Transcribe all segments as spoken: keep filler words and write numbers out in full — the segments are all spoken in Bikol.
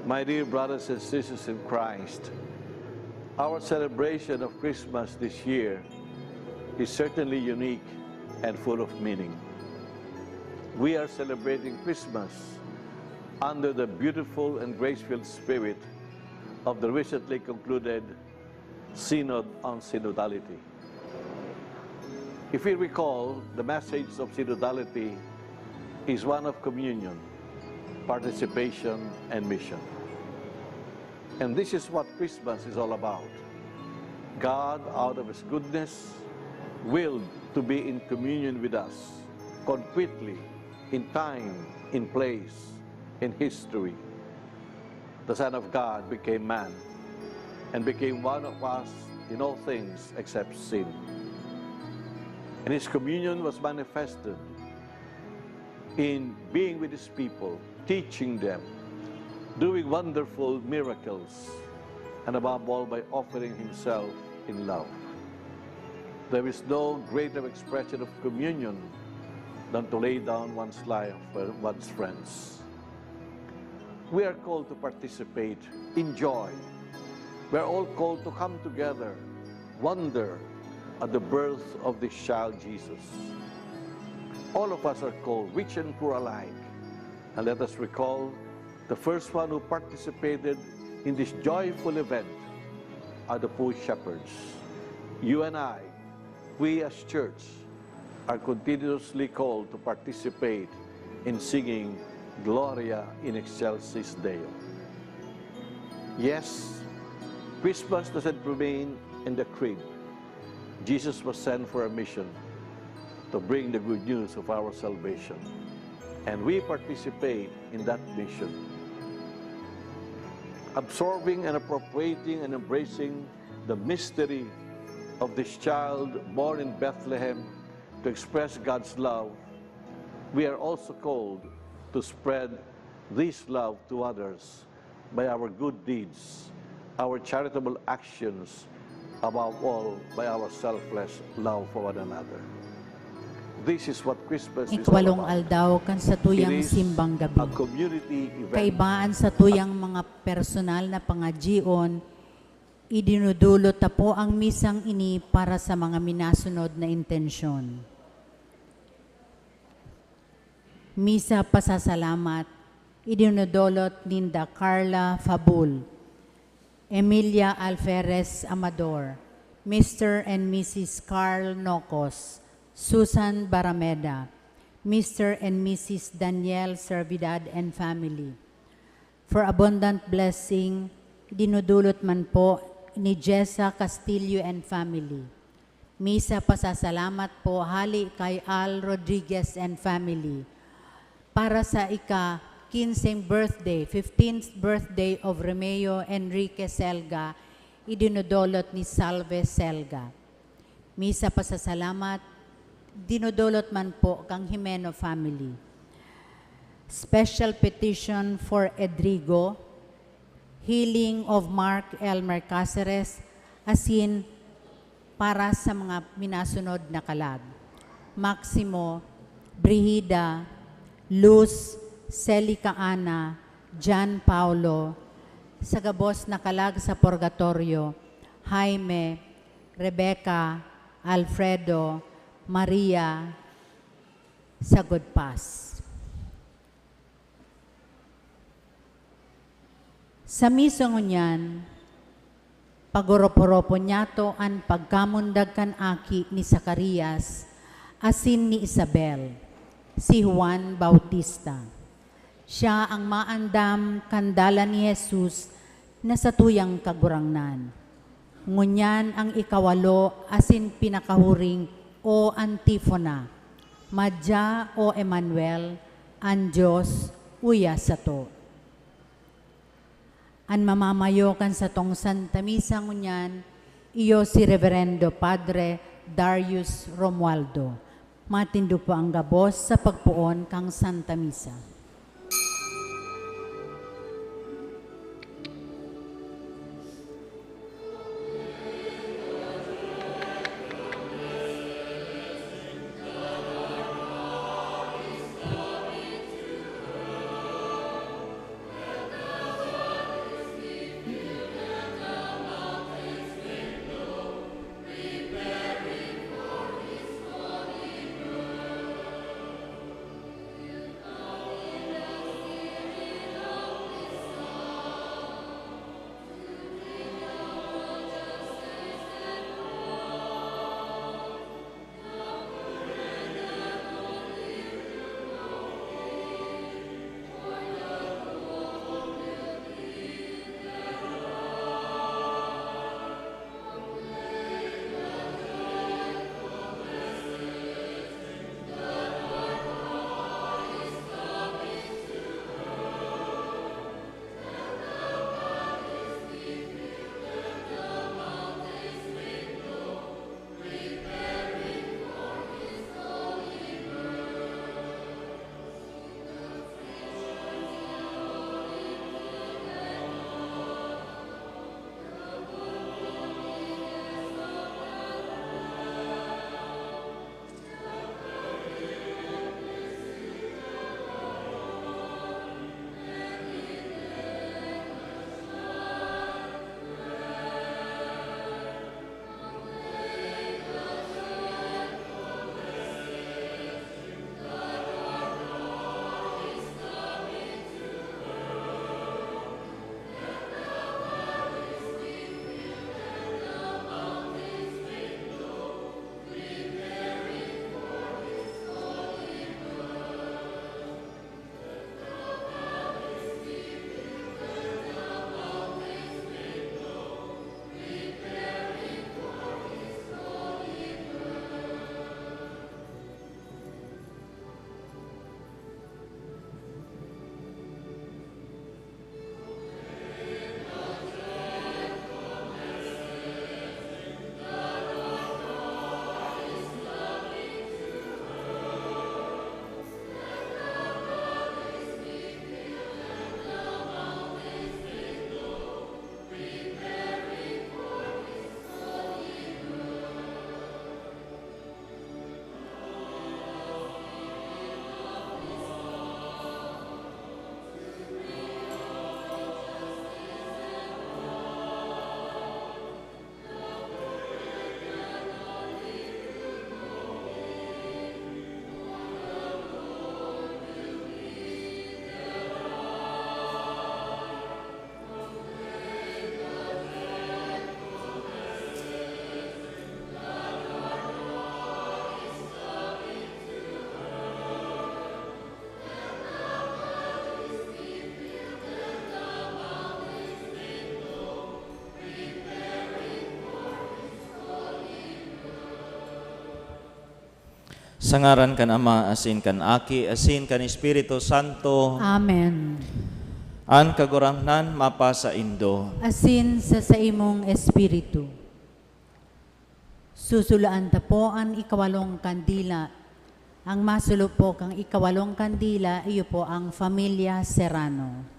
My dear brothers and sisters in Christ, our celebration of Christmas this year is certainly unique and full of meaning. We are celebrating Christmas under the beautiful and grace-filled spirit of the recently concluded Synod on Synodality. If we recall, the message of synodality is one of communion, participation, and mission. And this is what Christmas is all about. God, out of His goodness, willed to be in communion with us, concretely, in time, in place, in history. The Son of God became man and became one of us in all things except sin. And His communion was manifested in being with His people, teaching them, doing wonderful miracles, and above all, by offering Himself in love. There is no greater expression of communion than to lay down one's life for one's friends. We are called to participate, enjoy. We are all called to come together, wonder at the birth of this child Jesus. All of us are called, rich and poor alike. And let us recall, the first one who participated in this joyful event are the poor shepherds. You and I, we as church, are continuously called to participate in singing Gloria in Excelsis Deo. Yes, Christmas doesn't remain in the crib. Jesus was sent for a mission to bring the good news of our salvation. And we participate in that mission. Absorbing and appropriating and embracing the mystery of this child born in Bethlehem to express God's love, we are also called to spread this love to others by our good deeds, our charitable actions, above all, by our selfless love for one another. This is what Christmas is all Ikawalong about. Aldaw kan satuyang It is simbang gabi. A community event. Kaiba an satuyang mga personal na pangadyion, idinudulot ta po ang misang ini para sa mga minasunod na intensyon. Misa pasasalamat, idinodolot ninda Carla Fabul, Emilia Alferez Amador, Mister and Missus Carl Nocos, Susan Barameda, Mister and Missus Daniel Servidad and family. For abundant blessing, dinudulot man po ni Jessa Castillo and family. Misa pasasalamat po hali kay Al Rodriguez and family. Para sa ika-kinseng birthday, fifteenth birthday of Remeo Enrique Selga, idinodolot ni Salve Selga. Misa pasasalamat, dinodolot man po kang Jimeno family. Special petition for Edrigo, healing of Mark Elmer Caceres, asin para sa mga minasunod na kalag. Maximo, Brigida, Luz, Celica Ana, John Paulo, sa gabos na kalag sa purgatorio, Jaime, Rebecca, Alfredo, Maria, sa Good Pass. Sa misa ngunyan, pag-orop-oropon niyato an pagkamundag kan aki ni Zacarias asin ni Isabel, si Juan Bautista. Siya ang maandam kan dalan ni Jesus na satuyang Kagurangnan. Ngunyan ang ikawalo asin pinakahuring o antifona, Madya, O Emmanuel, an Dios uya sato. An mamamayo kan satong Santa Misa ngunyan, iyo si Reverendo Padre Darius Romualdo. Matindog po ang gabos sa pagpoon kan Santa Misa. Sa ngaran kan Ama, asin kan Aki, asin kan Espiritu Santo. Amen. An Kagurangnan mapasaindo. Asin sa saimong espiritu. Susulaan ta po an ikawalong kandila. Ang masulo po kan ikawalong kandila, iyo po ang Familia Serrano.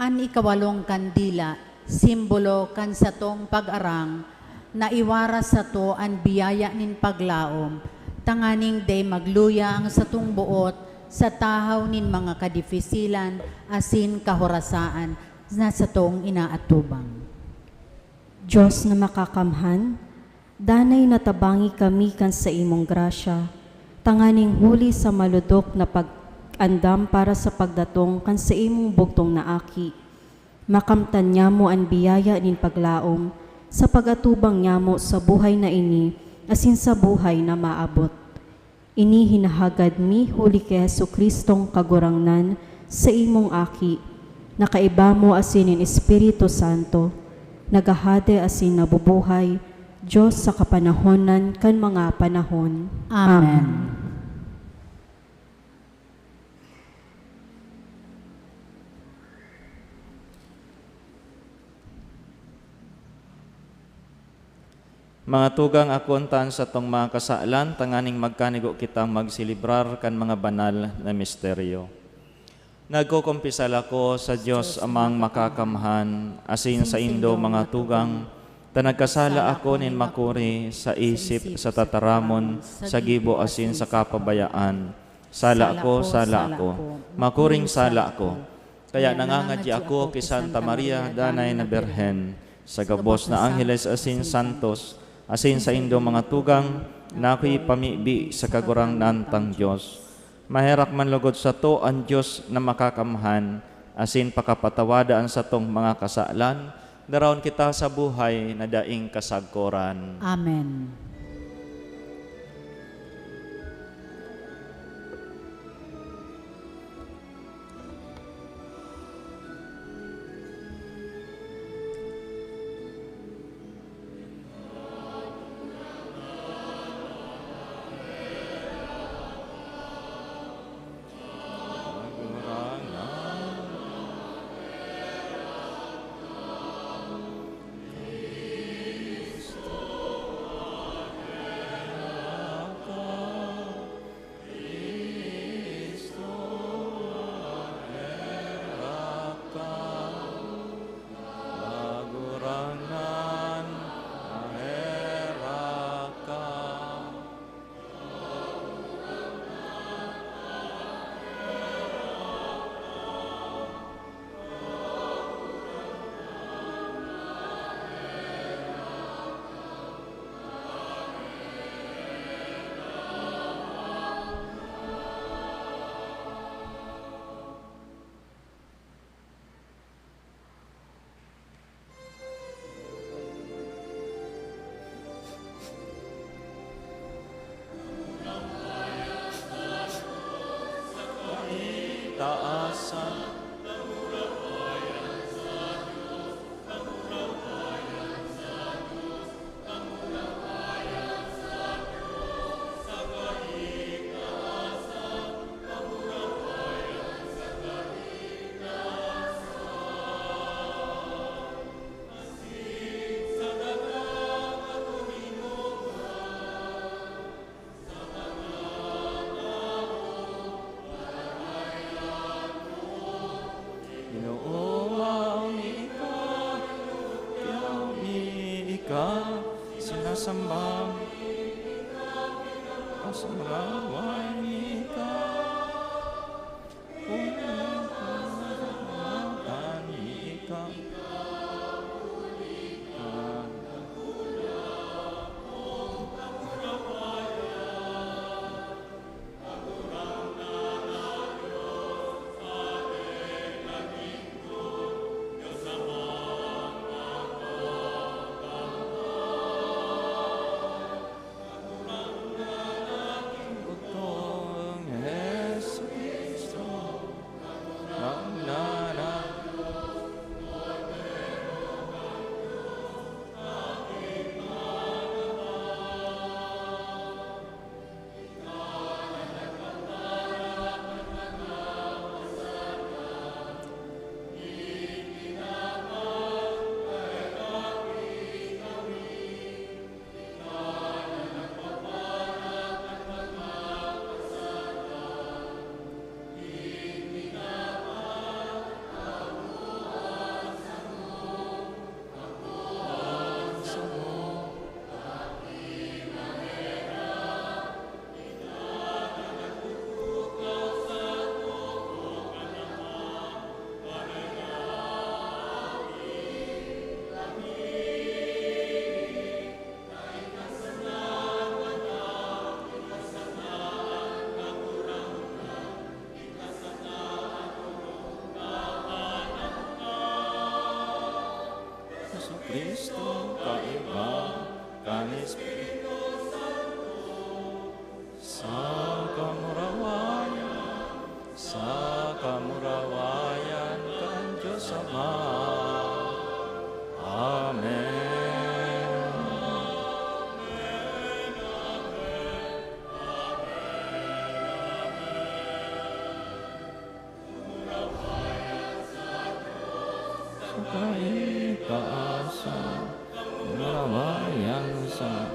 An ikawalong kandila, simbolo kan satong pag-arang, naiwaras sato an biyaya nin paglaom, tanganing dai magluya ang satong boot sa tahaw nin mga kadifisilan asin kahorasaan na satong inaatubang. Dios na makakamhan, danay na tabangi kami kan saimong grasya, tanganing huli sa malodok na pag-andam para sa pagdatong kan saimong bugtong na Aki, makamtan nyamo an biyaya nin paglaom sa pag-atubang nyamo sa buhay na ini asin sa buhay na maabot. Ini hinahagad mi huli ki Jesu-Cristong Kagurangnan, saimong Aki, na kaiba mo asin nin Espiritu Santo, naghahade asin nabubuhay, Dios sa kapanahonan kan mga panahon. Amen. Amen. Mga tugang, akoon ta an satong mga kasalan, tanganing magkanigo kitang magselebrar kan mga banal na misteryo. Nagkokompisal ako sa Dios Amang Makakamhan, asin saindo, mga tugang, ta nagkasala ako nin makuri sa isip, sa tataramon, sa gibo, asin sa kapabayaan. Sala ko, sala ko, makuring sala ko. Kaya nangangadya ako ki Santa Maria, danay na Birhen, sa gabos na angheles asin santos, asin saindo, mga tugang, na akoy pamibi sa Kagurangnan tang Dios. Maherak man logod sato an Dios na Makakamhan, asin pakapatawada an satong mga kasalan, daraon kita sa buhay na daing kasagkoran. Amen. Ginoo, yaon mi ika, yaon mi ika, sinasamba mi ika, sinasamba mi ika. Cristo kaiba kan Espiritu Santo, sa kamurawayan, sa kamurawayan kan Dios Ama. Amen. Sa kaitaasan, kamurawayan sa,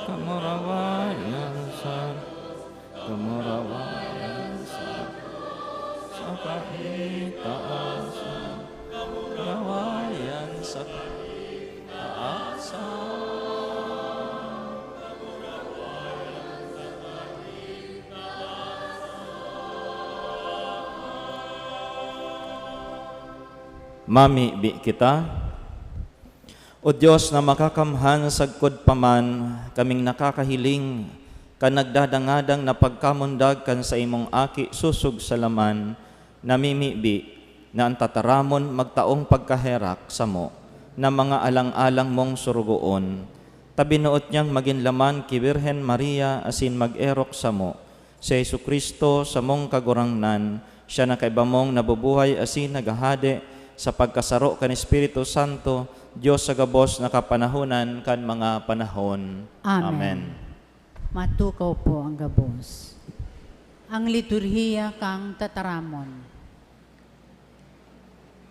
kamurawayan sa, kamurawayan sa, sa kaitaasan, kamurawayan sa kaitaasan. Mamibi kita. O Dios na makakamhan, sagkod pa man kaming nakakahiling kan nagdadangadang na pagkamundag kan saimong Aki sosog sa laman, namimibi na an tataramon magtaong pagkaherak samo na mga alang-alang mong sorogoon. Ta binoot niyang magin laman ki Birhen Maria asin mag-erok samo. Si Jesu-Cristo, samong Kagurangnan, siya na kaiba mong nabubuhay asin naghahade sa pagkasaro kan Espiritu Santo, Dios sa gabos na kapanahonan kan mga panahon. Amen. Amen. Matukaw po ang gabos. Ang liturhiya kan tataramon.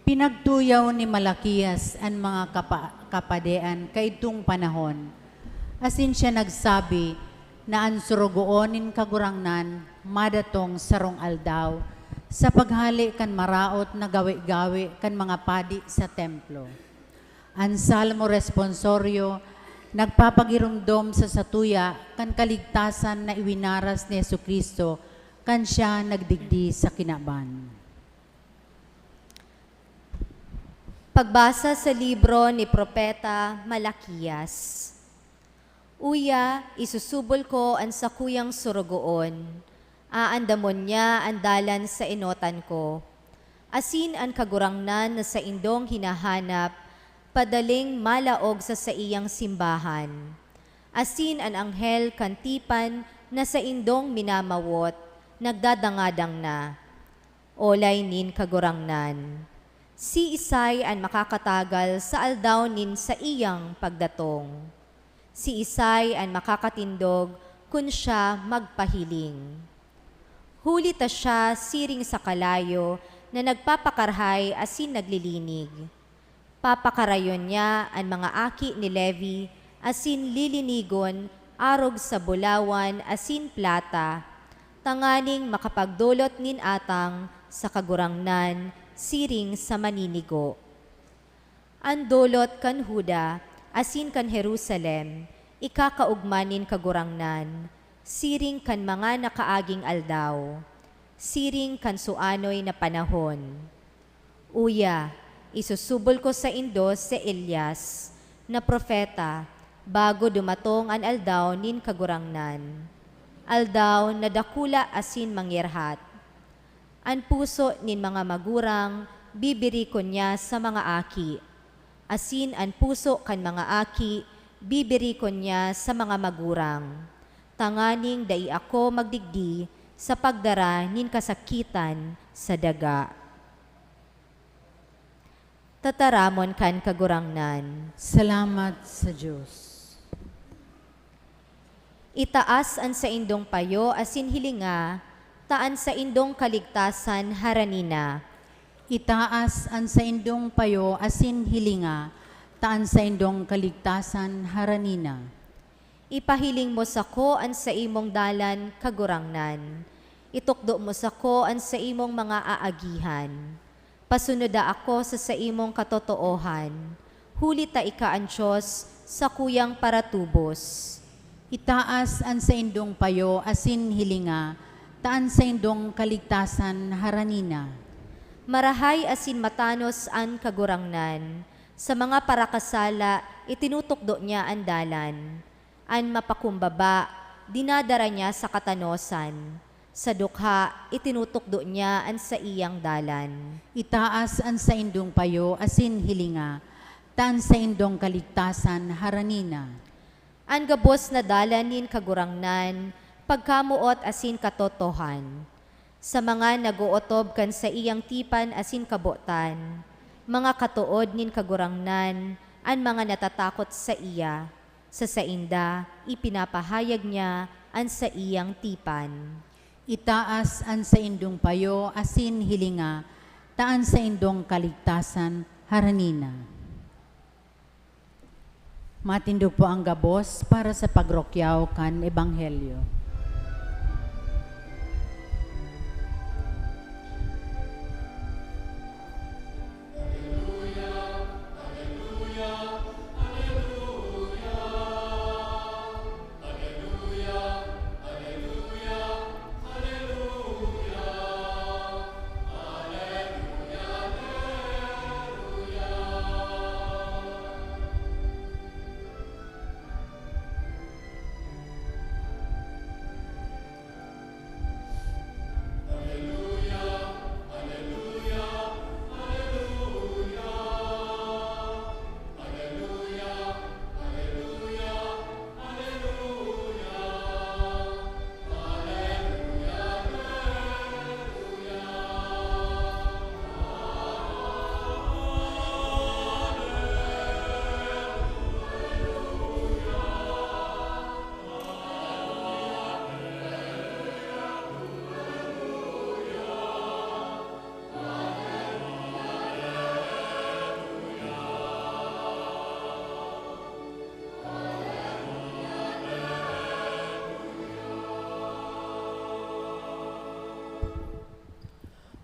Pinagtuyaw ni Malaquias an mga kapa-, kapadean kaidtong panahon, asin siya nagsabi na an Sorogoon nin Kagurangnan madatong sarong aldaw sa paghale kan maraot na gawe-gawe kan mga padi sa templo. An Salmo Responsorio nagpapagiromdom sa satuya kan kaligtasan na iwinaras ni Jesu-Cristo kan siya nagdigdi sa kinaban. Pagbasa sa libro ni Propeta Malaquias. Uya, isusubol ko an sakuyang sorogoon, aandamon niya an dalan sa enotan ko. Asin an Kagurangnan na saindong hinahanap, padaling malaog sa saiyang simbahan. Asin an anghel kan tipan na saindong minamawot, nagdadangadang na. Olay nin Kagurangnan. Siisay an makakatagal sa aldaw nin saiyang pagdatong? Siisay an makakatindog kun siya magpahiling? Huli ta siya siring sa kalayo na nagpapakarahay asin naglilinig. Papakarayon niya an mga aki ni Levi asin lilinigon arog sa bulawan asin plata, tanganing makapagdolot nin atang sa Kagurangnan siring sa maninigo. An dolot kan Juda asin kan Jerusalem ikakaogma nin Kagurangnan, siring kan mga nakaaging aldaw, siring kan suanoy na panahon. Uya, isusubol ko saindo si Elias na propeta bago dumatong an aldaw nin Kagurangnan, aldaw na dakula asin mangyerhat. An puso nin mga magurang bibirikon niya sa mga aki, asin an puso kan mga aki bibirikon niya sa mga magurang, tanganing dai ako magdigdi sa pagdara nin kasakitan sa daga. Tataramon kan Kagurangnan. Salamat sa Dios. Itaas an saindong payo asin hilinga, ta an saindong kaligtasan harani na. Itaas an saindong payo asin hilinga, ta an saindong kaligtasan harani na. Ipahiling mo sako an saimong dalan, Kagurangnan. Itukdo mo sako an saimong mga aagihan. Pasunoda ako sa saimong katotoohan, huli ta ika an Dios, sakuyang paratubos. Itaas an saindong payo asin hilinga, ta an saindong kaligtasan harani na. Marahay asin matanos an Kagurangnan, sa mga parakasala itinutukdo niya an dalan. An mapakumbaba, dinadara niya sa katanosan. Sa dukha, itinutukdo niya an saiyang dalan. Itaas an saindong payo asin hilinga, ta an saindong kaligtasan harani na. An gabos na dalan nin Kagurangnan, pagkamoot asin katotohan. Sa mga nag-ootob kan saiyang tipan asin kabotan, mga katood nin Kagurangnan an mga natatakot saiya. Sa sainda, ipinapahayag niya an saiyang tipan. Itaas an saindong payo asin hilinga, ta an saindong kaligtasan harani na. Matindog po ang gabos para sa pagrukyaw kan Ebanghelyo.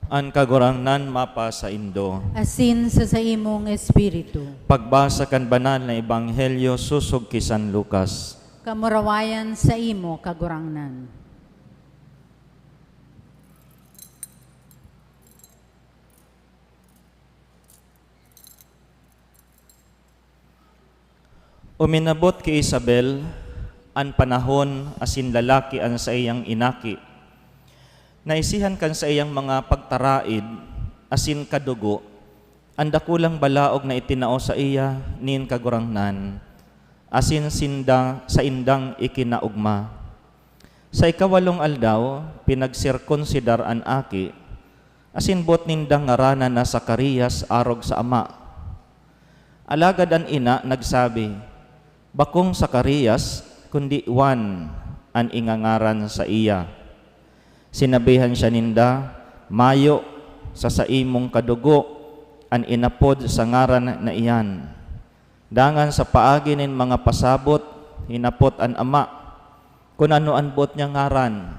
An Kagurangnan mapasaindo. Asin sa saimong espiritu. Pagbasa kan Banal na Ebanghelyo sosog ki San Lucas. Kamurawayan saimo, Kagurangnan. Uminabot ki Isabel an panahon asin lalaki an saiyang inaki. Naisihan kan saiyang mga pagtaraid asin kadugo an dakulang balaog na itinao saiya nin Kagurangnan, asin sinda, saindang ikinaogma. Sa ikawalong aldaw, pinagsirkunsidar an aki, asin boot nindang ngaranan na Zacarias arog sa ama. Alagad an ina nagsabi, "Bakong Zacarias, kundi Juan an ingangaran saiya." Sinabihan siya ninda, "Mayo, sa saimong kadugo an inapod sa ngaran na iyan." Dangan sa paagi nin mga pasabot, hinapot an ama kun ano an boot niyang ngaran.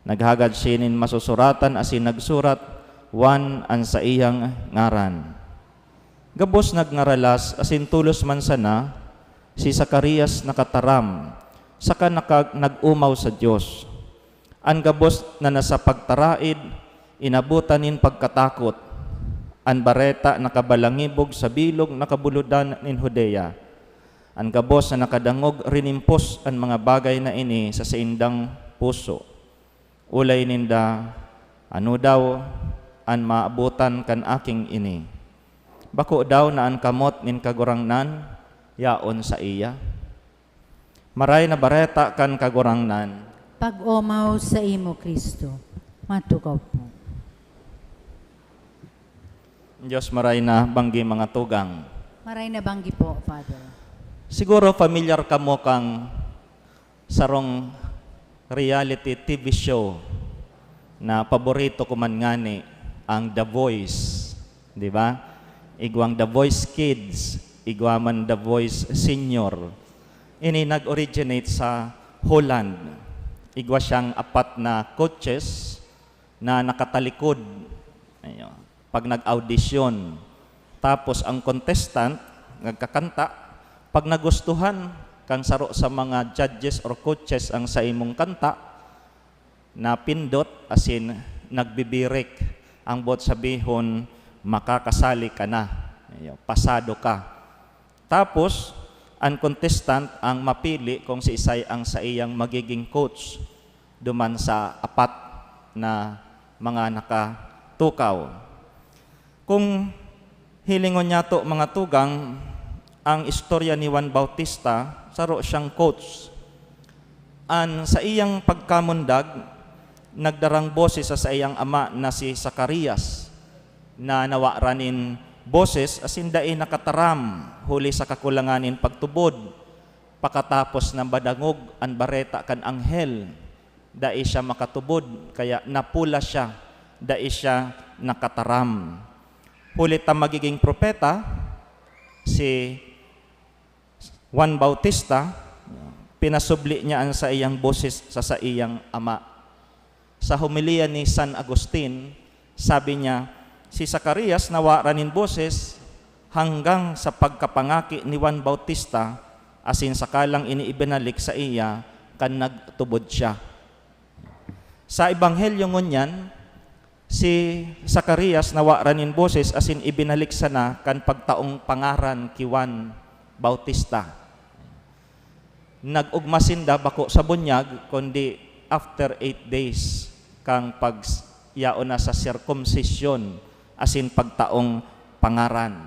Naghagad siya nin masusuratan asin nagsurat, "Juan an saiyang ngaran." Gabos nagngaralas asin tolos man sana, si Zacarias nakataram saka naka-, nag-omaw sa Dios. An gabos na nasa pagtaraid, inabotan nin pagkatakot. An bareta nakabalangibog sa bilog na kabulodan nin Judea. An gabos na nakadangog rinimpos an mga bagay na ini sa saindang puso. Olay ninda, "Ano daw an maabotan kan aking ini? Bako daw na an kamot nin Kagurangnan yaon saiya?" Maray na Bareta kan Kagurangnan. Pag-omaw saimo, Cristo. Matukaw po. Diyos maray na banggi, mga tugang. Maray na banggi po, Father. Siguro familiar kamo kan sarong reality T V show na paborito ko man ngani, ang The Voice, di ba? Igwang The Voice Kids, igwa man The Voice Senior. Ini nag-originate sa Holland. Igwa siyang apat na coaches na nakatalikod. Ayun. Pag nag-audition. Tapos ang contestant, nagkakanta, pag nagustuhan kan saro sa mga judges or coaches ang saimong kanta, napindot, asin nagbibirik, ang boot sabihon, makakasali ka na. Ayun, pasado ka. Tapos, ang contestant ang mapili kung siisay ang saiyang magiging coach duman sa apat na mga nakatukaw. Kung Hilingon niyato, mga tugang, ang istorya ni Juan Bautista, saro siyang coach. An saiyang pagkamundag, nagdarang boses sa saiyang ama na si Zacarias, na nawaran nin boses asin dai nakataram huli sa kakulangan nin pagtubod. Pakatapos na madangog an bareta kan anghel, dai siya makatubod, kaya napula siya, dai siya nakataram. Huli ta magiging propeta si Juan Bautista, pinasubli niya an saiyang boses sa saiyang ama. Sa homilya ni San Agustin, sabi niya, "Si Zacarias nawaran nin boses hanggang sa pagkapangaki ni Juan Bautista, asin saka lang ini ibinalik saiya kan nagtubod siya." Sa Ebanghelyo ngunyan, si Zacarias nawaran nin boses asin ibinalik sana kan pagtaong pangaran ki Juan Bautista. Nag-ogma sinda bako sa bunyag, kundi after eight days kan pag-, yaon na sa sirkumsisyon asin pagtaong pangaran.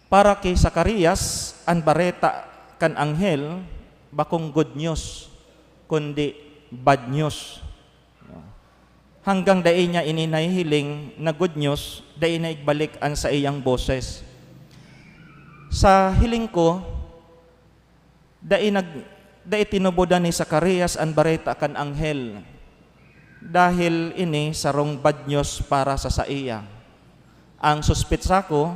Para ki Zacarias, an bareta kan anghel bakong good news, kundi bad news. Hanggang dai niya ini nahihiling na good news, dai na igbalik an saiyang boses. Sa hiling ko, dai nag-, dai tinubodan ni Zacarias an bareta kan anghel, dahil ini sarong bad news para sa saiya. Ang suspetsa ko,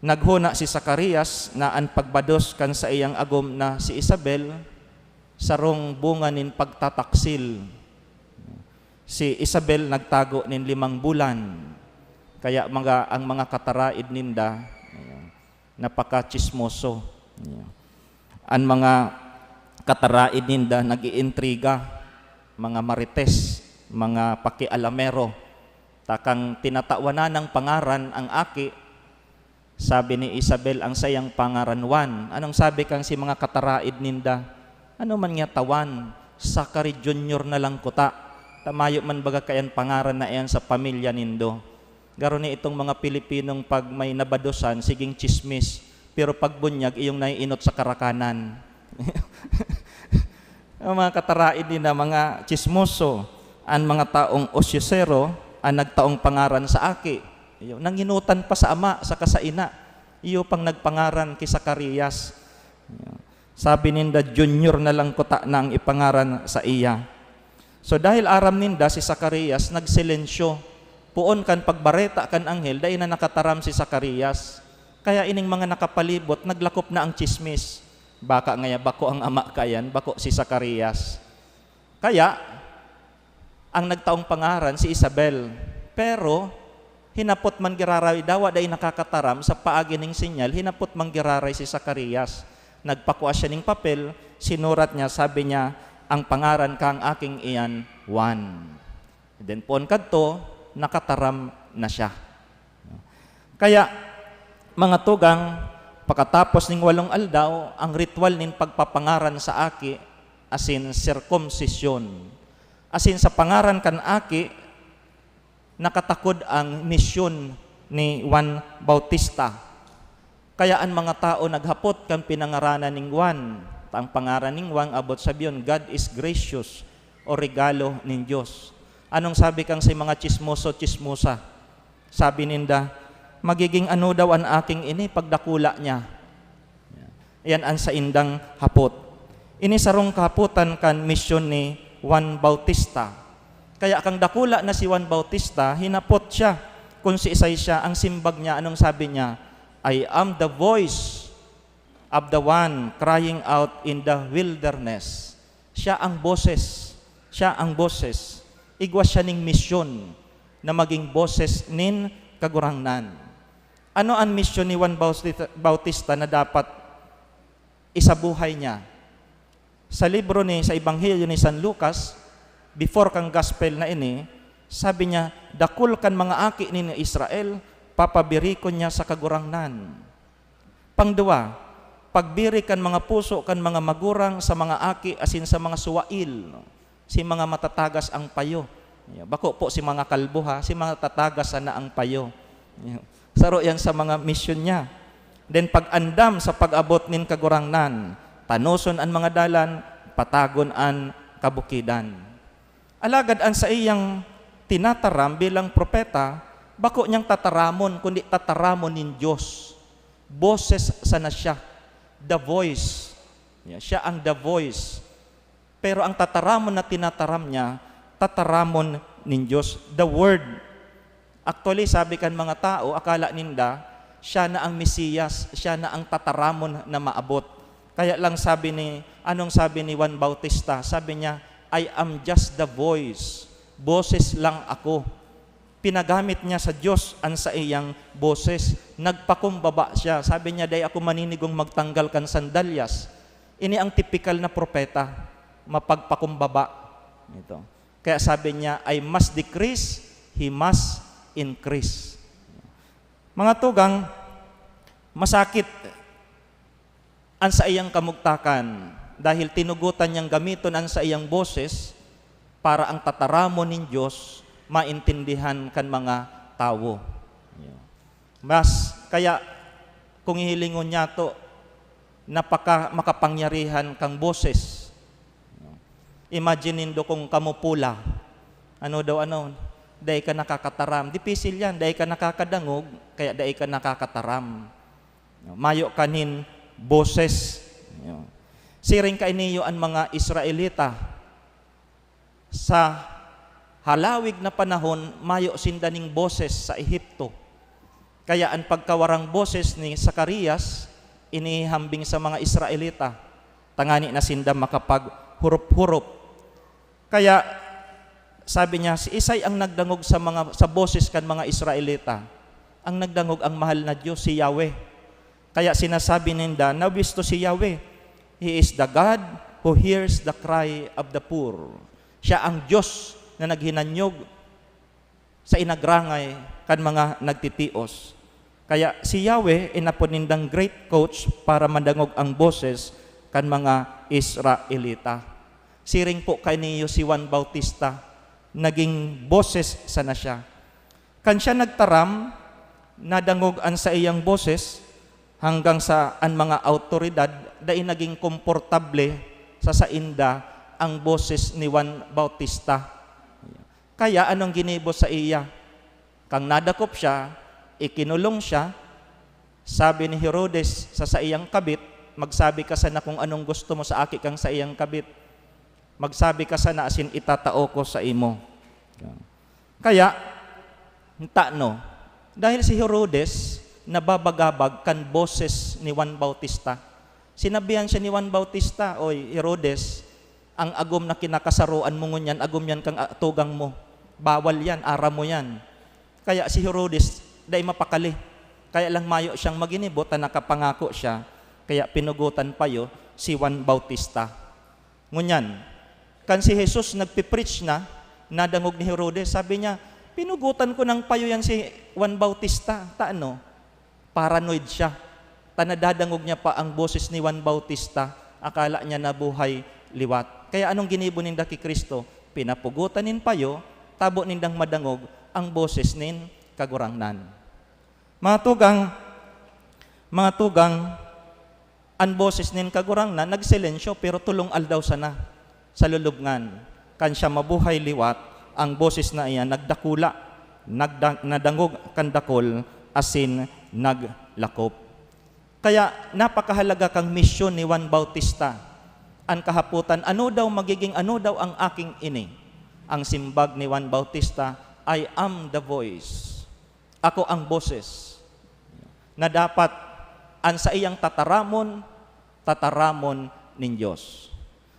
naghona si Zacarias na an pagbados kan saiyang agom na si Isabel sarong bunga nin pagtataksil. Si Isabel nagtago nin limang bulan, kaya mga, ang mga kataraid ninda, ayan, napakatsismoso. Ayan. An mga kataraid ninda nag-iintriga, mga marites, mga pakialamero. Takang tinatawanan ng pangaran ang aki, sabi ni Isabel, ang saiyang pangaran Juan. Anong sabi kan si mga kataraid ninda? Ano man niya ta Juan, Zacari Junior na lang kuta. Ta mayo man baga kayan pangaran na iyan sa pamilya nindo. Garo ni itong mga Pilipinong pag may nabadosan, siging tsismis. Pero pag bunyag, iyong naiinot sa karakanan. Ang mga kataraid ninda, mga tsismoso, an mga taong osyosero, an nagtaong pangaran sa aki. Iyo, nanginutan pa sa ama saka sa ina. Iyo pang nagpangaran ki Zacarias. Iyo. Sabi ninda, "Junior na lang kuta na ang ipangaran sa iya." So, dahil aram ninda si Zacarias nagsilensyo, poon kan pagbareta kan anghel, dai na nakataram si Zacarias. Kaya ining mga nakapalibot, naglakop na ang tsismis. Baka ngaya bako ang ama kayan, bako si Zacarias. Kaya, ang nagtaong pangaran si Isabel. Pero, hinapot man giraray, dawa dai nakakataram sa paagi ning sinyal, hinapot man giraray si Zacarias. Nagpakua siya ning papel, sinurat niya, sabi niya, "Ang pangaran kang aking iyan, Juan." Then, poon kadto, nakataram na siya. Kaya, mga tugang, pakatapos ning walong aldaw, ang ritual nin pagpapangaran sa aki, asin sirkumsisyon. Asin sa pangaran kan aki, nakatakod ang misyon ni Juan Bautista. Kaya an mga tawo naghapot kan pinangaranan ning Juan. Ta ang pangaran ning Juan, abot sabihon, "God is gracious," o regalo nin Dios. Anong sabi kan si mga tsismoso, tsismosa? Sabi ninda, "Magiging ano daw an aking ini pagdakula niya?" Iyan an saindang hapot. Ini sarong kahapotan kan misyon ni Juan Bautista. Kaya kan dakula na si Juan Bautista, hinapot siya kung siisay siya. Ang simbag niya, anong sabi niya? "I am the voice of the one crying out in the wilderness." Siya ang boses. Siya ang boses. Igwa siya ning misyon na maging boses nin Kagurangnan. Ano an misyon ni Juan Bautista, Bautista na dapat isabuhay niya? Sa libro ni, sa Ebanghelyo ni San Lucas, before kan gospel na ini, sabi niya, "Dakul kan mga aki nin Israel, papabirikon niya sa Kagurangnan." Pangduwa, pagbiri kan mga puso kan mga magurang sa mga aki asin sa mga suwail, si mga matatagas ang payo. Bako po si mga kalbo, ha, si mga tatagas sana ang payo. Saro yan sa mga misyon niya. Then pag-andam sa pag-abot nin Kagurangnan, tanoson an mga dalan, patagon an kabukidan. Alagad an saiyang tinataram bilang propeta, bako niyang tataramon, kundi tataramon nin Dios. Boses sana siya, the voice. Yeah, siya ang the voice. Pero ang tataramon na tinataram niya, tataramon nin Dios, the word. Actually, sabi kan mga tao, akala ninda, siya na ang Mesiyas, siya na ang tataramon na maabot. Kaya lang sabi ni, anong sabi ni Juan Bautista? Sabi niya, "I am just the voice. Boses lang ako." Pinagamit niya sa Dios an saiyang boses. Nagpakumbaba siya. Sabi niya, "Dai ako maninigong magtanggal kan sandalyas." Ini ang tipikal na propeta, mapagpakumbaba. Ito. Kaya sabi niya, "I must decrease, he must increase." Mga tugang, masakit an saiyang kamugtakan dahil tinugotan niyang gamiton an saiyang boses para ang tataramon nin Dios maintindihan kan mga tawo. Mas, kaya kung hihilingon niyato, napaka makapangyarihan kang boses. Imagine nindo kung kamo pula. Ano daw, ano, dai ka nakakataram. Dipisil yan, dai ka nakakadangog, kaya dai ka nakakataram. Mayo ka nin boses. Siring kaini an mga Israelita. Sa halawig na panahon, mayo sinda ning boses sa Ehipto. Kaya an pagkawarang boses ni Zacarias, inihambing sa mga Israelita, tangani na sinda makapaghurop-hurop. Kaya, sabi niya, "Siisay ang nagdangog sa mga, sa boses kan mga Israelita?" Ang nagdangog ang mahal na Dios, si Yahweh. Kaya sinasabi ninda, "Nawisto si Yahweh. He is the God who hears the cry of the poor." Siya ang Dios na naghinanyog sa inagrangay kan mga nagtitios. Kaya si Yahweh inapod nindang great coach para madangog ang boses kan mga Israelita. Siring po kaini si Juan Bautista, naging boses sana siya. Kan siya nagtaram, nadangog an saiyang boses, hanggang sa an mga awtoridad dai naging komportable sa sainda ang boses ni Juan Bautista. Kaya anong ginibo sa iya? Kan nadakop siya, ikinulong siya, sabi ni Herodes sa saiyang kabit, "Magsabi ka sana kung anong gusto mo sa aki kang saiyang kabit. Magsabi ka sana asin itatao ko sa imo." Kaya, tano, dahil si Herodes nababagabag kan boses ni Juan Bautista. Sinabihan siya ni Juan Bautista, "Oy, Herodes, ang agom na kinakasaroan mo ngunyan, agom yan kan a-, tugang mo. Bawal yan, aram mo yan." Kaya si Herodes, dai mapakali. Kaya lang mayo siyang maginibo ta nakapangako siya, kaya pinugotan payo si Juan Bautista. Ngunyan, kan si Jesus nagpipreach na, nadangog ni Herodes, sabi niya, "Pinugotan ko nang payo yan si Juan Bautista." Ta ano? Paranoid siya. Ta nadadangog niya pa ang boses ni Juan Bautista, akala niya nabuhay liwat. Kaya anong ginibo ninda ki Cristo? Pinapugotan nin payo, tabo nindang madangog ang boses nin Kagurangnan. Mga tugang, mga tugang, an boses nin Kagurangnan nagsilensyo, pero tolong aldaw sana sa lulubngan. Kan siya mabuhay liwat, ang boses na iyan nagdakula, nagda-, nadangog kan dakul, asin naglakop. Kaya napakahalaga kan misyon ni Juan Bautista. An kahapotan, "Ano daw magiging, ano daw ang aking ini?" Ang simbag ni Juan Bautista, "I am the voice." Ako ang boses na dapat an saiyang tataramon, tataramon nin Dios.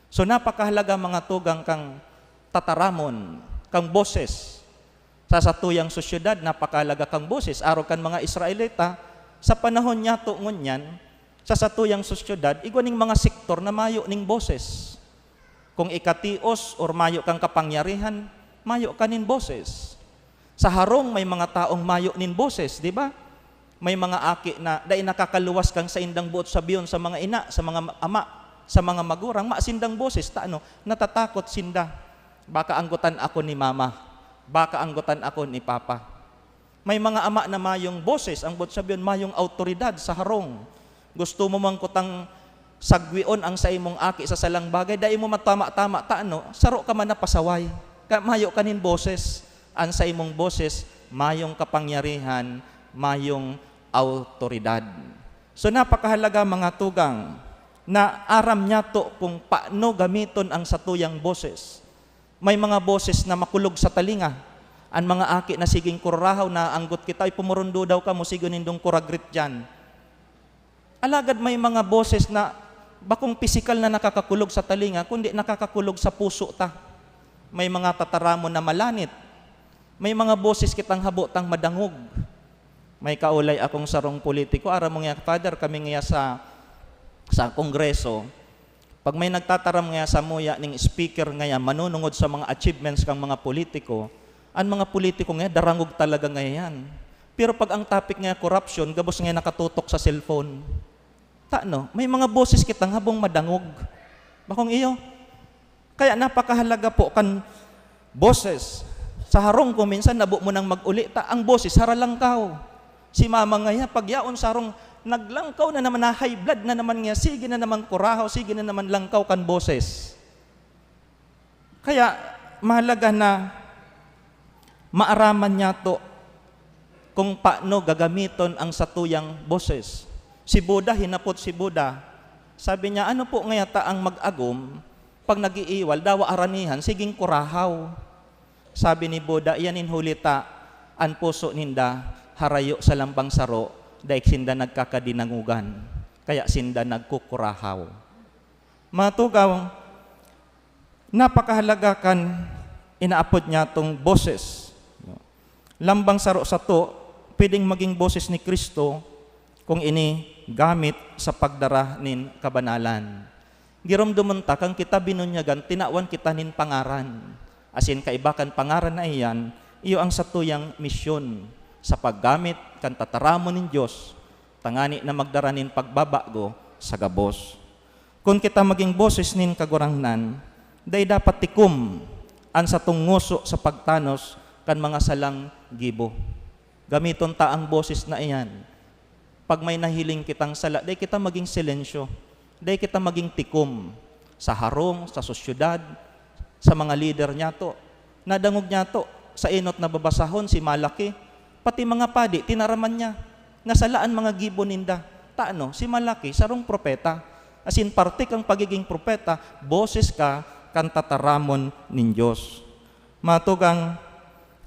So, napakahalaga, mga tugang, kang tataramon, kang boses. Sa satuyang sosyedad, napakahalaga kang boses, arog kan mga Israelita. Sa panahon niyato ngunyan, sa satuyang sosyedad, igwa ning mga sektor na mayo ning boses. Kung ikatios or mayo kang kapangyarihan, mayo ka nin boses. Sa harong may mga taong mayo nin boses, di ba? May mga aki na dai nakakaluwas kan saindang boot sabihon sa mga ina, sa mga ama, sa mga magurang, mayo sindang boses. Ta ano, natatakot sinda. Baka anggotan ako ni mama. Baka anggotan ako ni papa. May mga ama na mayong boses, ang boot sabihon, mayong awtoridad sa harong. Gusto mo man kutang sagwion ang saimong aki sa salang bagay, dai mo matama-tama, ta ano, saro ka man na pasaway. Kaya mayo ka nin boses. An saimong boses, mayong kapangyarihan, mayong awtoridad. So, napakahalaga, mga tugang, na aram niyato kung paano gamiton ang satuyang boses. May mga boses na makulog sa talinga. An mga aki na siging kurahaw, naanggot kita, "Ay, pumurundo daw kamo, sigo nindong kuragrit diyan." Alagad may mga boses na bakong pisikal na nakakakulog sa talinga, kundi nakakakulog sa puso ta. May mga tataramon na malanit. May mga boses kitang habo tang madangog. May kaulay akong sarong politiko, aram mo nga, Father, kami nga sa, sa Kongreso, pag may nagtataram nga samuya ning speaker nga yan, manunungod sa mga achievements kang mga politiko, an mga politiko nga yan, darangog talaga nga yan. Pero pag ang topic nga corruption, gabos nga nakatutok sa cellphone. Tano, may mga boses kitang habong madangog. Bakong iyo? Kaya napakahalaga po kan boses. Sa harong ko, minsan nabo mo nang mag-uli, ta ang boses, haralangkaw. Si mama ngaya, pagyaon sa harong, naglangkaw na naman, na high blood na naman niya, sige na naman kurahaw, sige na naman langkaw kan boses. Kaya, mahalaga na maaraman niyato kung paano gagamiton ang satuyang boses. Si Buddha, hinapot si Buddha, sabi niya, "Ano po ngaya ta ang mag-agom pag nag-iiwal, dawa aranihan, siging kurahaw?" Sabi ni Buddha, "Iyan in huli ta, an puso ninda harayo sa lambang saro, dai sinda nagkakadinangugan, kaya sinda nagkukurahaw." Mga tugang, napakahalaga kan inaapod niyatong boses. Lambang saro sato, pwedeng maging boses ni Cristo kung ini gamit sa pagdara nin kabanalan. Giromdomon ta, kan kita binunyagan, tinawan kita nin pangaran. Asin kaiba kan pangaran na iyan, iyo ang satuyang misyon sa paggamit kan tataramon nin Dios, tangani na magdara nin pagbabago sa gabos. Kun kita magin boses nin Kagurangnan, dai dapat tikom an satong ngoso sa pagtanos kan mga salang gibo. Gamiton ta an boses na iyan. Pag may nahiling kitang sala, dai kita magin silensyo, dai kita magin tikom sa harong, sa sosyedad, sa mga lider niyato. Nadangog niyato, sa enot na babasahon, si Malaki, pati mga padi, tinaraman niya. Nasala an mga gibo ninda. Ta ano, si Malaki, sarong propeta. Asin parte kan pagiging propeta, boses ka kan tataramon nin Dios. Mga tugang,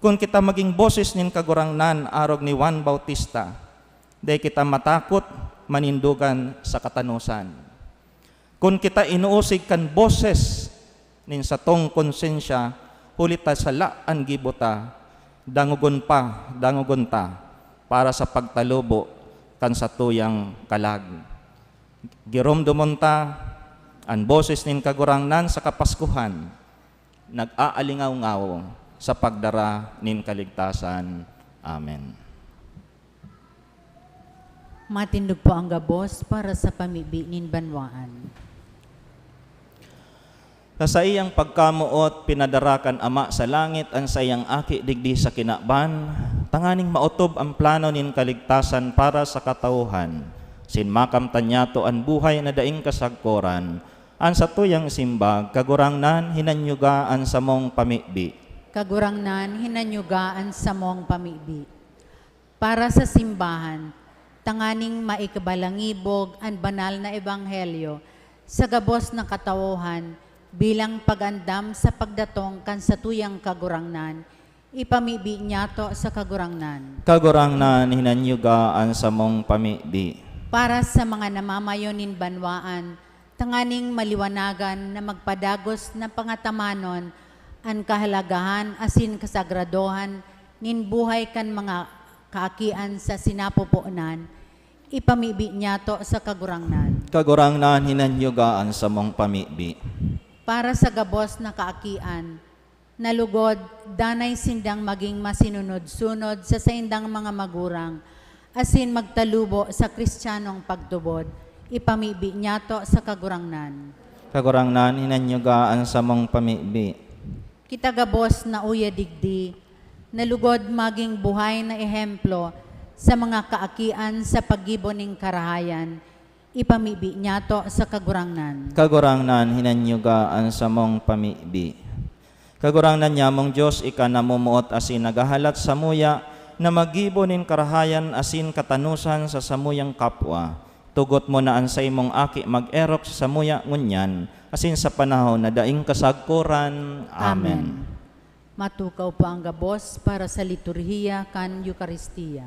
kun kita magin boses nin Kagurangnan arog ni Juan Bautista, dai kita matakot manindogan sa katanosan. Kun kita inuusig kan boses nin satong konsensya, huli ta sala an gibo ta, dangogon pa, dangogon ta para sa pagtalubo kan satuyang kalag. Giromdomon ta an boses nin Kagurangnan sa Kapaskuhan, nag-aalingawngaw sa pagdara nin kaligtasan. Amen. Matindog po ang gabos para sa pamibi nin banwaan. Sa saiyang pagkamoot, pinadara kan Ama sa langit an saiyang Aki digdi sa kinaban, tanganing maotob an plano nin kaligtasan para sa katawhan, sin makamtan niyato an buhay na daing kasagkoran. An satuyang simbag, Kagurangnan, hinanyuga an samong pamibi. Kagurangnan, hinanyuga an samong pamibi. Para sa simbahan, tanganing maikabalangibog an banal na ebanghelyo sa gabos na katawhan bilang pag-andam sa pagdatong kan satuyang Kagurangnan, ipamibi niyato sa Kagurangnan. Kagurangnan, hinanyuga an samong pamibi. Para sa mga namamayo nin banwaan, tanganing maliwanagan na magpadagos na pangatamanon an kahalagahan asin kasagradohan nin buhay kan mga kaakian sa sinapupunan, ipamibi niyato sa Kagurangnan. Kagurangnan, hinanyuga an samong pamibi. Para sa gabos na kaakian, na lugod, danay sindang magin masinunod-sunod sa saindang mga magurang, asin magtalubo sa Kristiyanong pagtubod, ipamibi niyato sa Kagurangnan. Kagurangnan, hinanyuga an samong pamibi. Kita gabos na uya digdi, na lugod magin buhay na ehemplo sa mga kaakian sa paggibo nin karahayan, ipamibi niyato sa Kagurangnan. Kagurangnan, hinanyuga an samong pamibi. Kagurangnan, nyamong Dios, ika namomoot asin naghahalat samuya na maggibo nin karahayan asin katanosan sa samuyang kapwa. Tugot mo na an saimong Aki mag-erok sa samuya ngunyan asin sa panahon na daing kasagkoran. Amen. Matukaw po ang gabos para sa liturhiya kan Eukaristia.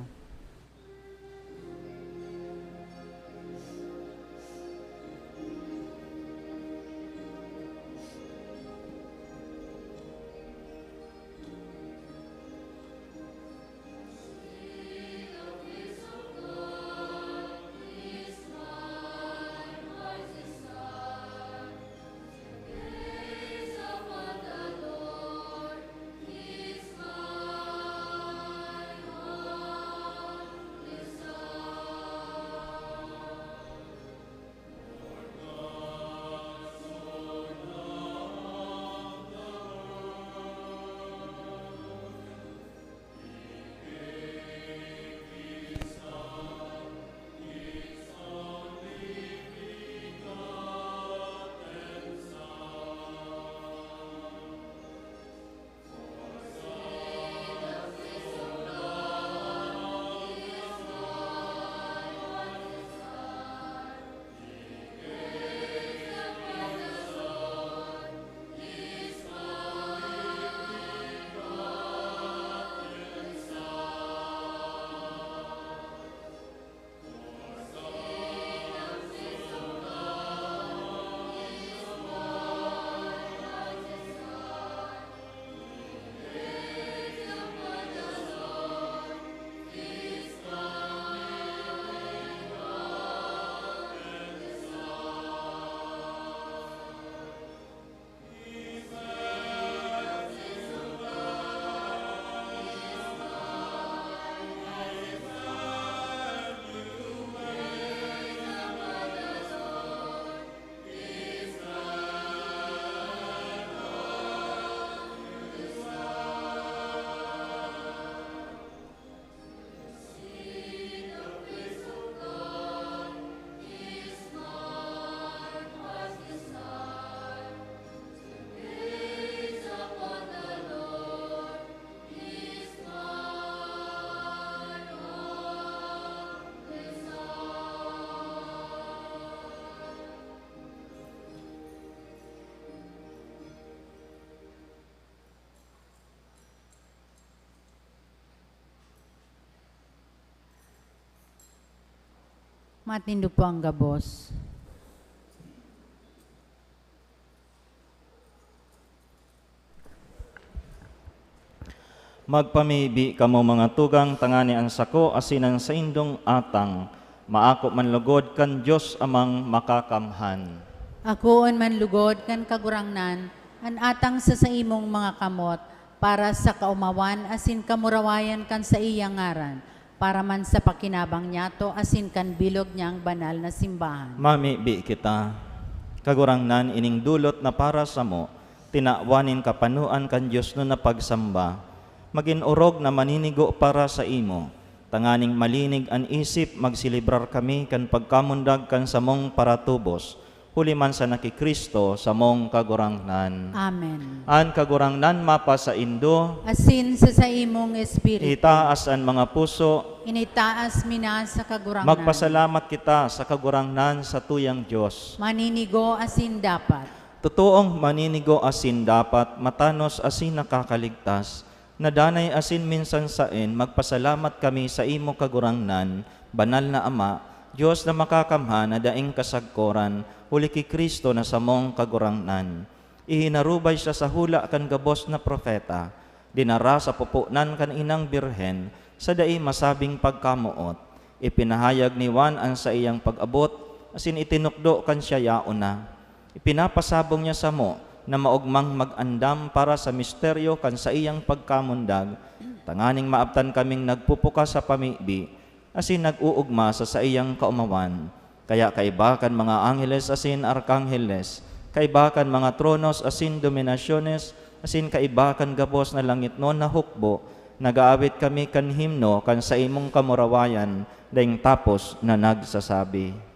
Matindog po ang gabos. Magpamibi kamo, mga tugang, tangani an sako asin an saindong atang maako man lugod kan Dios Amang Makakamhan. Akoon man lugod kan Kagurangnan an atang sa saimong mga kamot, para sa kaomawan asin kamurawayan kan saiyang ngaran, para man sa pakinabang niyato asin kan bilog niyang banal na simbahan. Mamibi kita. Kagurangnan, ining dulot na para samo, tinawan nin kapanoan kan diosnon na pagsamba, magin orog na maninigo para saimo, tanganing malinig an isip, magselebrar kami kan pagkamundag kan samong paratubos, huli man sana ki Cristo, samong Kagurangnan. Amen. An Kagurangnan mapasaindo. Asin sa saimong espiritu. Itaas an mga puso. Initaas mi na sa Kagurangnan. Magpasalamat kita sa Kagurangnan, satuyang Dios. Maninigo asin dapat. Totoong maninigo asin dapat, matanos asin nakakaligtas, na danay asin minsan saen, magpasalamat kami saimo, Kagurangnan, Banal na Ama, Dios na Makakamhan na daing kasagkoran, huli ki Cristo na samong Kagurangnan. Ihinarubay siya sa hula kan gabos na propeta, dinara sa poponan kan inang birhen sa dai masabing pagkamoot. Ipinahayag ni Juan an saiyang pag-abot, asin itinukdo kan siya yaon na. Ipinapasabong niya samo na maogmang mag-andam para sa misteryo kan saiyang pagkamundag, tanganing maabtan kaming nagpupukas sa pamibi asin nag-oogma sa saiyang kaomawan. Kaya kaiba kan mga angheles asin arkangheles, kaiba kan mga tronos asin dominasyones, asin kaiba kan gabos na langitnon na hukbo, Nag-aawit kami kan himno kan saimong kamurawayan, daing tapos na nagsasabi.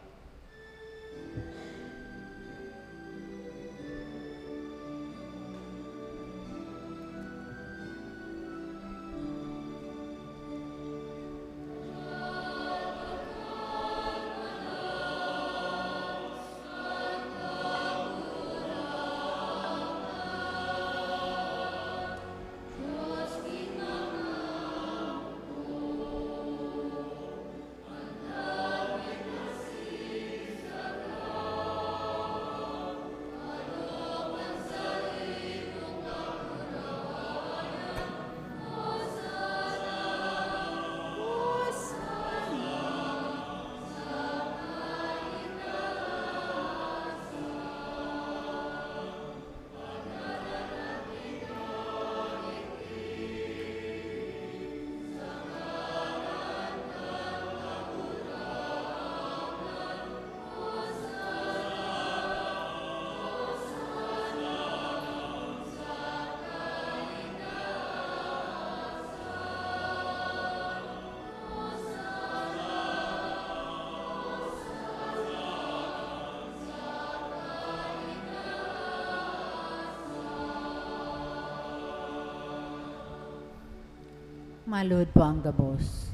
Maluhod po ang gabos.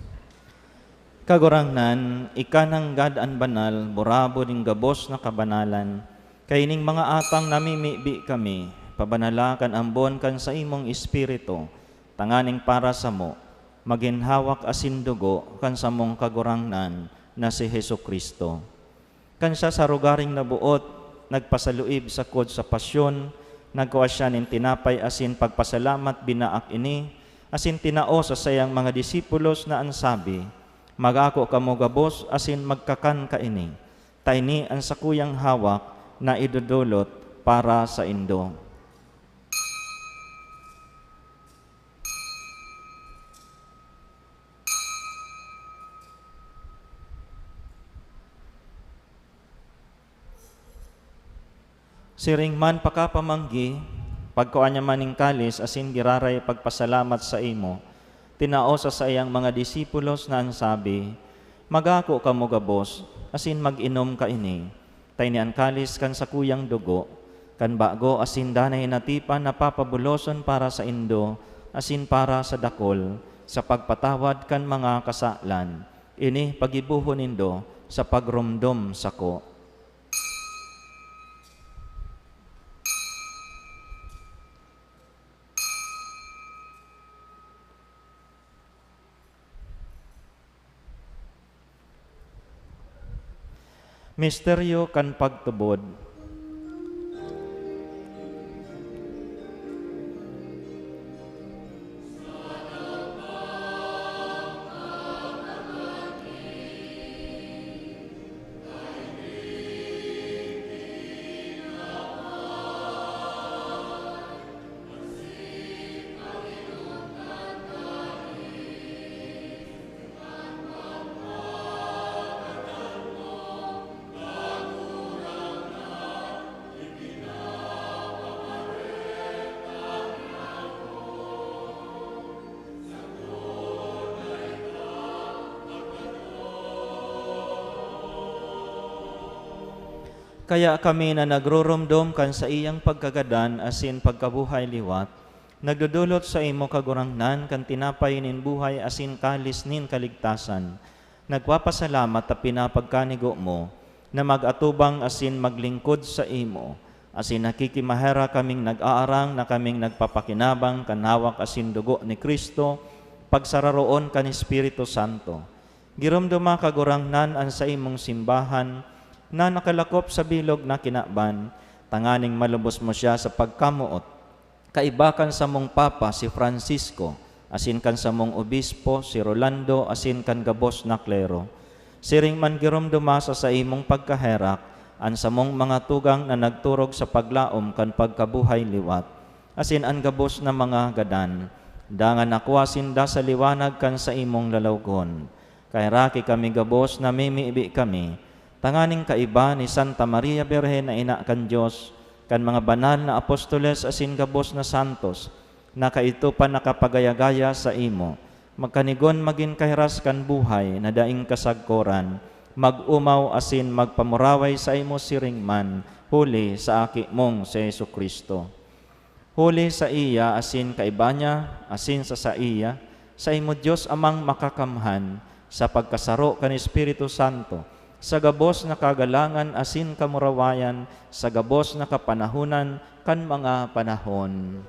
Kagurangnan, ika nanggad an banal, burabod nin gabos na kabanalan. Kaining mga atang namimibi kami, pabanala kan ambon kan saimong Espiritu, tanganing para samo, magin hawak asin dugo kan samong Kagurangnan na si Jesu-Cristo. Kan siya sa rogaring naboot, nagpasaluib sagkod sa pasyon, nagkua siya nin tinapay asin pagpasalamat binaak ini, asin tinao sa saiyang mga disipulos na an sabi, "Magako kamo gabos asin magkakan kaini, ta ini an sakuyang hawak na idodolot para saindo." Siring man pakapamanggi, pagkua niya man nin kalis asin giraray pagpasalamat saimo, tinao sa saiyang mga disipulos na an sabi, "Magako kamo gabos, asin mag-inom kaini, ta ini an kalis kan sakuyang dugo, kan bago asin danay na tipan na papabuloson para saindo asin para sa dakul, sa pagpatawad kan mga kasalan. Ini pagibohon nindo sa pagromdom sako." Misteryo kan pagtubod. Kaya kami na nagruromdom kan saiyang pagkagadan asin pagkabuhay liwat, nagdodolot saimo, Kagurangnan, kan tinapay nin buhay asin kalis nin kaligtasan. Nagpapasalamat ta pinapagkanigo mo na mag-atubang asin maglingkod saimo, asin nakikimaherak kaming nag-aarang na kaming nagpapakinabang kan hawak asin dugo ni Cristo, pagsararoon kan Espiritu Santo. Giromdoma, Kagurangnan, an saimong simbahan na nakalakop sa bilog na kinaban, tanganing malubos mo siya sa pagkamoot, kaiba kan samong Papa si Francisco, asin kan samong Obispo si Rolando, asin kan gabos na klero. Siring man giromdoma sa saimong pagkaherak an samong mga tugang na nagturog sa paglaom kan pagkabuhay liwat, asin an gabos na mga gadan, dangan nakua sinda sa liwanag kan saimong lalawgon. Kaheraki kami gabos, namimibi kami, tanganing kaiba ni Santa Maria Birhen na Ina kan Dios, kan mga banal na apostoles asin gabos na santos, na kaidto pa nakapagaya-gaya saimo, magkanigon magin kahiras kan buhay na daing kasagkoran, mag-omaw asin magpamuraway saimo siring man, huli sa Aki mong si Jesu-Cristo. Huli saiya asin kaiba niya, asin sa saiya, saimo Dios Amang Makakamhan, sa pagkasaro kan Espiritu Santo, sa gabos na kagalangan asin kamurawayan, sa gabos na kapanahonan kan mga panahon.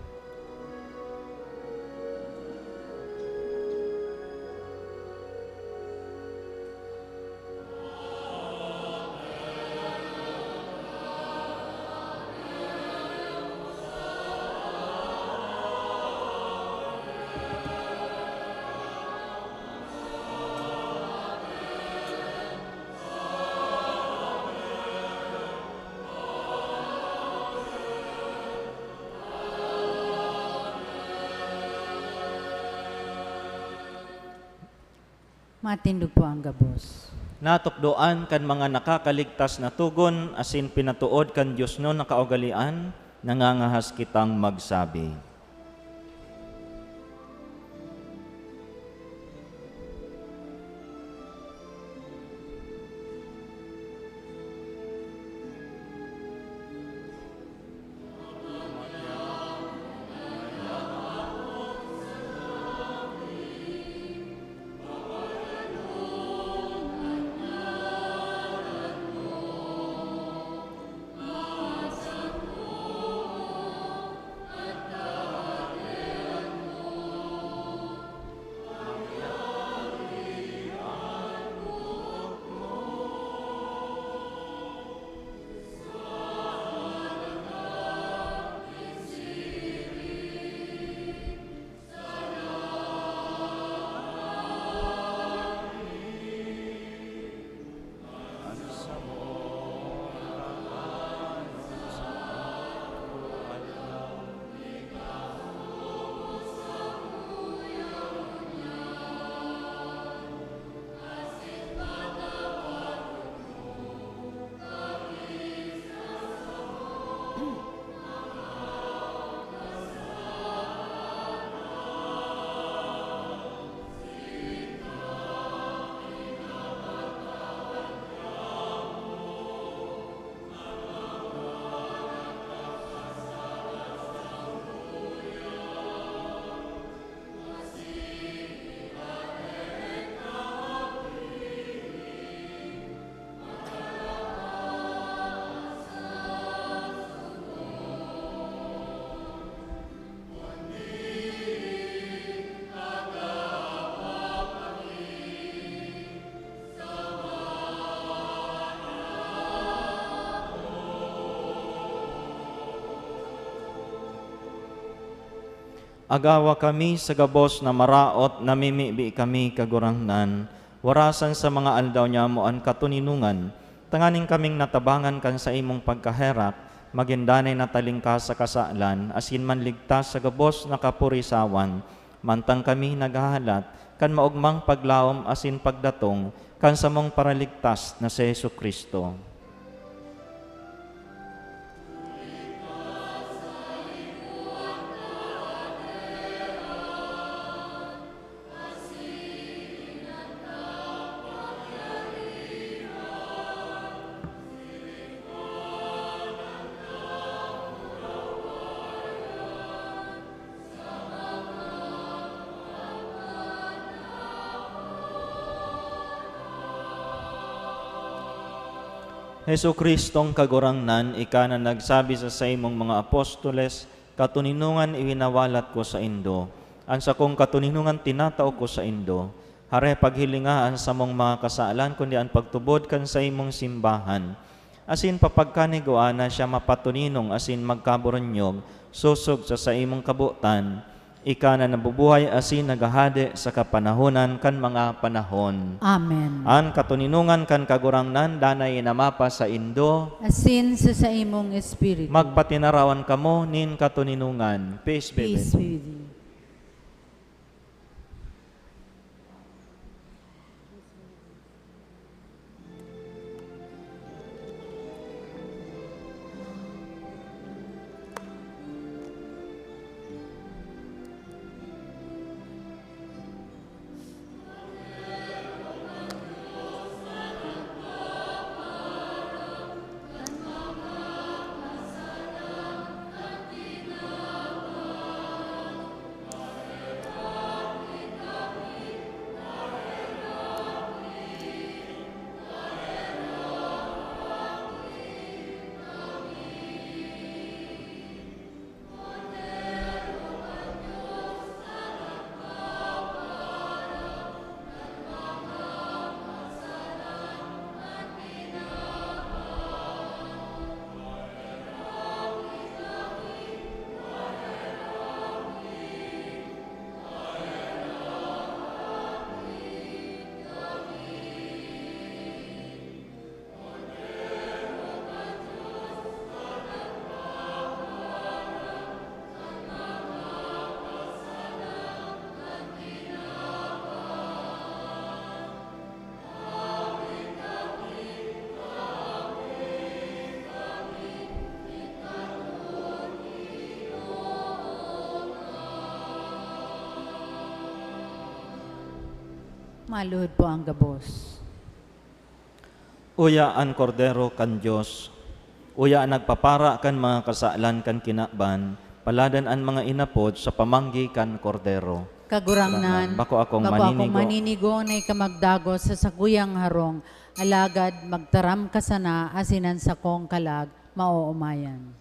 Matindog po ang gabos. Natukdoan kan mga nakakaligtas na togon asin pinatood kan diosnon na kaugalean, nangangahas kitang magsabi. Agawa kami sa gabos na maraot, namimibi kami, Kagurangnan, warasan sa mga aldaw nyamo an katoninongan, tanganing kaming natabangan kan saimong pagkaherak, magin danay na talingkas sa kasalan, asin manligtas sa gabos na kapurisawan, mantang kami naghahalat kan maogmang paglaom asin pagdatong kan samong Paraligtas na si Jesu-Cristo. Jesu-Cristong Kagurangnan, ika na nagsabi sa saimong mga apostoles, "Katoninongan iwinawalat ko saindo, an sakong katoninongan tinatao ko saindo." Hare, paghilinga an samong mga kasalan, kundi an pagtubod kan saimong simbahan. Asin papagkanigwaan na siya mapatoninong asin magkaburunyog sosog sa saimong kabotan, ika na nabubuhay asin naghahade sa kapanahonan kan mga panahon. Amen. An katoninongan kan Kagurangnan danay na mapasaindo. Asin sa saimong espiritu. Magpatinarawan kamo nin katoninongan. Peace be with you. Peace be with you. Maluhod po ang gabos. Uya an Kordero kan Dios. Uya an nagpapara kan mga kasalan kan kinaban. Paladan an mga inapod sa pamanggi kan Kordero. Kagurangnan, Bako akong bako akong maninigo. maninigo na ika magdagos sa saguyang harong, alagad magtaram ka sana asin an sakong kalag maoomayan.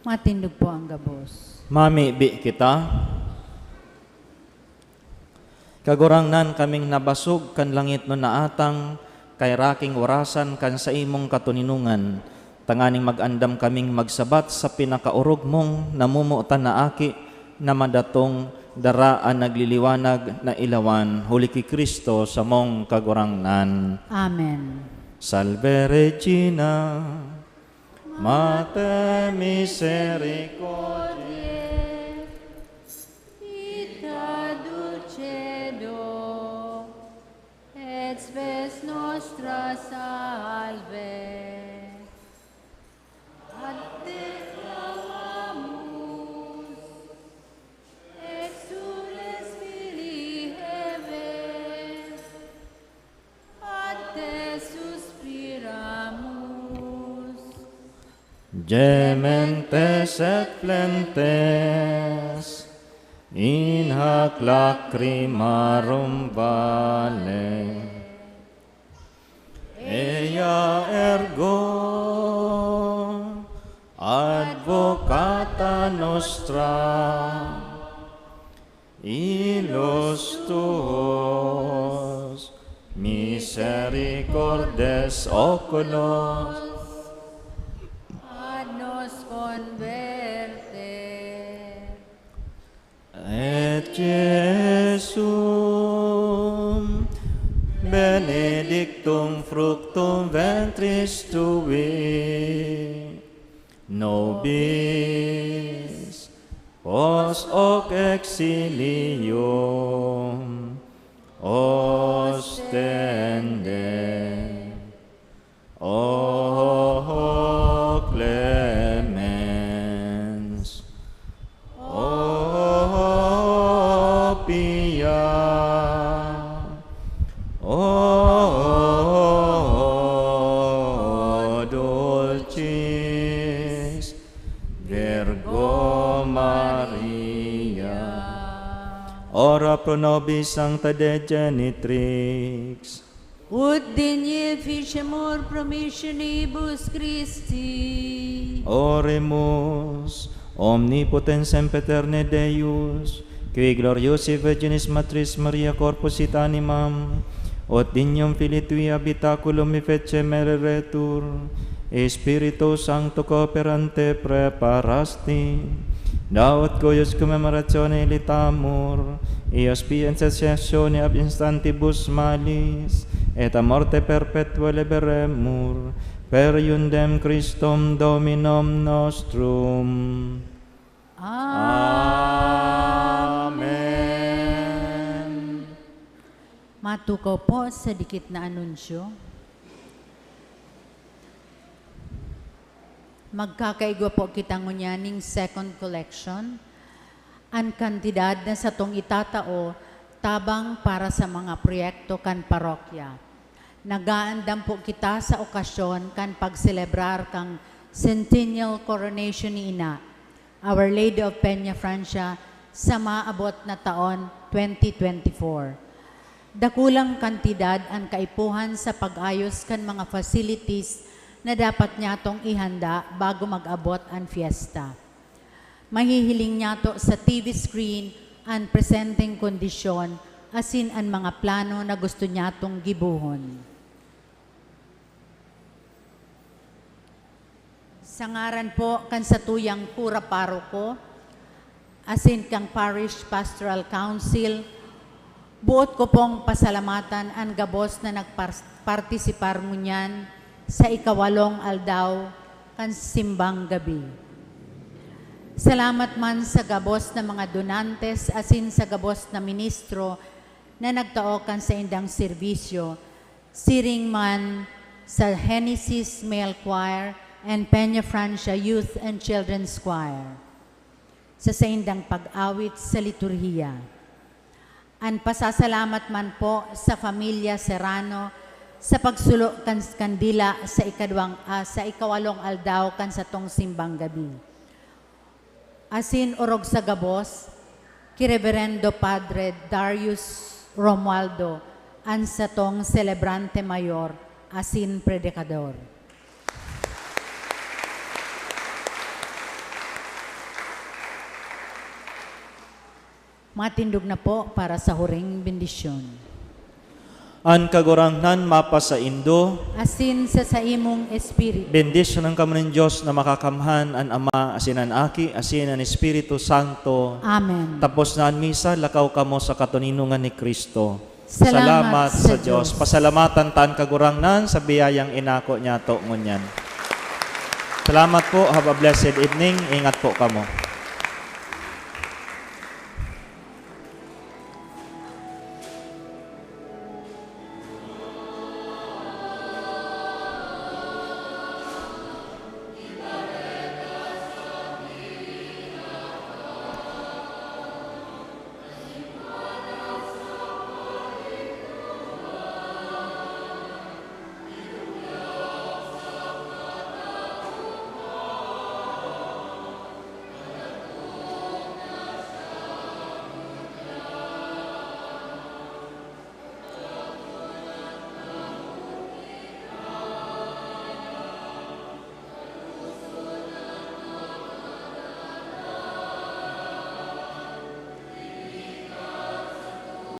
Matindog po ang gabos. Mamibi kita. Kagurangnan, kaming nabasog kan langitnon na atang, kairaking orasan kan saimong katoninongan, tanganing mag-andam kaming magsabat sa pinakaorog mong namomotan na Aki na madatong dara an nagliliwanag na ilawan, huli ki Cristo samong Kagurangnan. Amen. Salve Regina, Mater misericordiae, Vita dulcedo, et spes nostra salve. Ad te clamamus, exsules filii Hevae, ad te suspiramus. Gementes et flentes in hac lacrimarum vale. Ea ergo advocata nostra, illos tuos misericordes oculos, ad nos converter. Et Jesum benedictum fructum ventris tui, nobis post hoc exilium ostende. O clemens, O pia, O dulcis Virgo Maria. Ora pro nobis sancta Dei genitrix. Ut digne ficemur promissionibus Christi. Oremus. Omnipotens sempiterne Deus, qui gloriosae Virginis Matriz Maria corpus et animam, ut dignum filii tui habitaculum effecem ereretur, Spiritu Sancto cooperante praeparasti, da ut cuius commemoratione ilitamur, eius pia intercessione ab instantibus malis, et a morte perpetua liberemur, per eundem Christum Dominum nostrum. Amen. Matukaw po sa dikit na anunsyo. Magkakaigwa po kita ngunyan ning second collection. An kantidad na satong itatao tabang para sa mga proyekto kan parokya. Nag-aandam po kita sa okasyon kan pagselebrar kan Centennial Coronation ni Ina, Our Lady of Peña Francia, sa maabot na taon twenty twenty-four. Dakulang kantidad an kaipuhan sa pag-ayos kan mga facilities na dapat nyatong ihanda bago mag-abot an fiesta. Mahihiling nyato sa T V screen an presenteng kondisyon asin an mga plano na gusto nyatong gibohon. Sa ngaran po kan satuyang kura paroko asin kan Parish Pastoral Council, boot ko pong pasalamatan an gabos na nagpartisipar ngunyan sa ikawalong aldaw kan simbang gabi. Salamat man sa gabos na mga donantes asin sa gabos na ministro na nagtao kan saindang serbisyo, siring man sa Genesis Male Choir and Peña Francia Youth and Children's Choir, sa saindang pag-awit sa liturhiya. An pasasalamat man po sa Familia Serrano sa pagsulo kan kandila sa ikadwang, ah, sa ikawalong aldaw kan satong simbang gabi. Asin orog sa gabos, ki Reverendo Padre Darius Romualdo, an satong selebrante mayor asin predikador. Matindog na po para sa huring bendisyon. An Kagurangnan mapasaindo. Asin sa saimong espiritu. Bendisyonan kamo nin Dios na Makakamhan, an Ama, asin an Aki, asin an Espiritu Santo. Amen. Tapos na an misa, lakaw kamo sa katoninongan ni Cristo. Salamat sa Diyos. Pasalamatan ta an Kagurangnan sa biyayang inako niyato ngunyan. Salamat po. Have a blessed evening. Ingat po kamo.